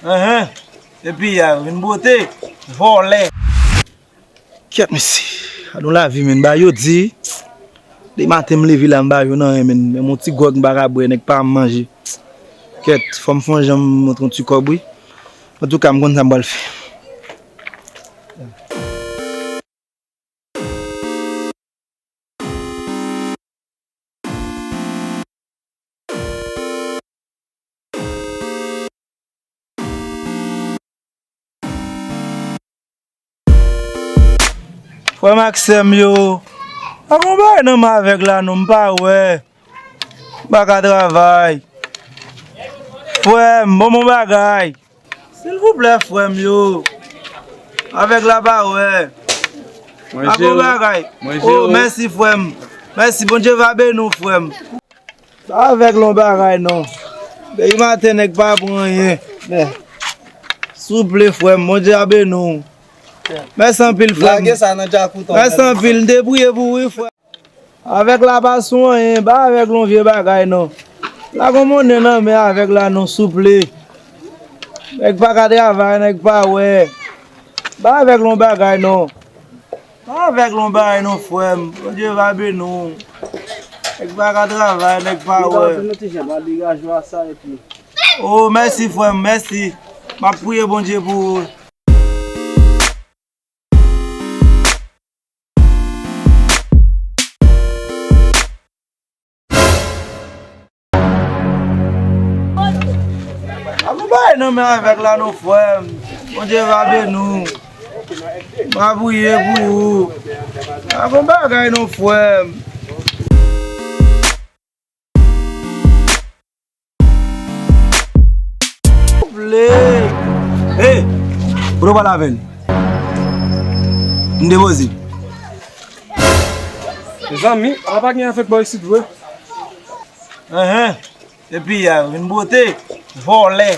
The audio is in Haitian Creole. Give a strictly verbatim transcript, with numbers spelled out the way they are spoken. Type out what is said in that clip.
Enhen. Epi a vin bwote, vòlè. Kèt mesye, gad yon lavi menn, ba yo di. Depi maten m leve la m ba yo nan anyen menn, menm yon ti gwòg m pa ka bwè, nèg pa ban m manje. Kèt, fò m fè yon jan m montre yon ti kòb wi. Antouka m konn sa m pral fè. Frè m ak sè m yo, pa gon bagay nan men avèg la non, m pa wè. M pa ka travay. Frè m, ban m yon bagay. Silvouplè, frè m yo. Avèg la pa wè. Pa gon bagay. Oh, mèsi, frè m. Mèsi, Bondye va beni w, frè m. Ba avèg la yon bagay non. Depi maten, nèg pa pran anyen. Men, souple, frè m, Bondye a beni w. Mèsi anpil, frè m. Lage sa nan djakout an. Mèsi anpil, m te priye pou ou, wi, frè. Avèg la pa sou anyen, ba avèg la yon vye bagay non. Lage yon monnen nan men avèg la non, souple. Nèg pa ka travay, nèg pa wè. Ba avèg la yon bagay non. Pa avèg la yon bagay non, frè m. Bondye va beni w. Nèg pa ka travay, nèg pa wè. Oh, mèsi, frè m, mèsi. M ap priye Bondye pou ou. Pa gon bagay nan men avèg la non, frè m. Bondye va beni w. M a priye pou ou. Pa gon bagay non, frè m. Souple. Hey, kote w pral avè l? M depoze. Mezanmi, a pa gen afè k bò isit vre. Enhen. Epi a vin bwote, vòlè.